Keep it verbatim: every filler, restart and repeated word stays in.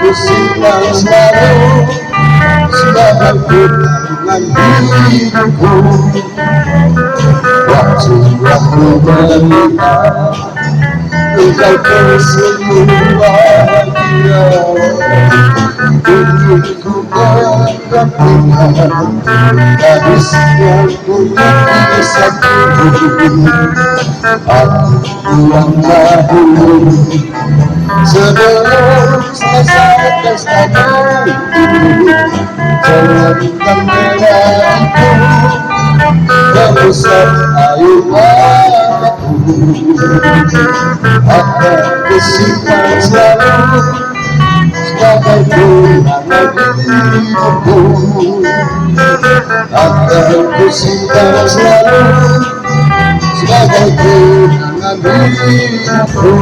Ku simpan selalu sebagai pegangan hidupku. Waktu aku menerima engkau tersenyum bahagia. Ingin ku bergantikan gadis yang punya satu hati. Aku pulang dahulu sebelum selesai pesta. Jangan kau kira itu merusak air mataku. Akan ku simpan selalu sebagai kenangan hidupku. Akan ku simpan selalu sebagai kenangan hidupku.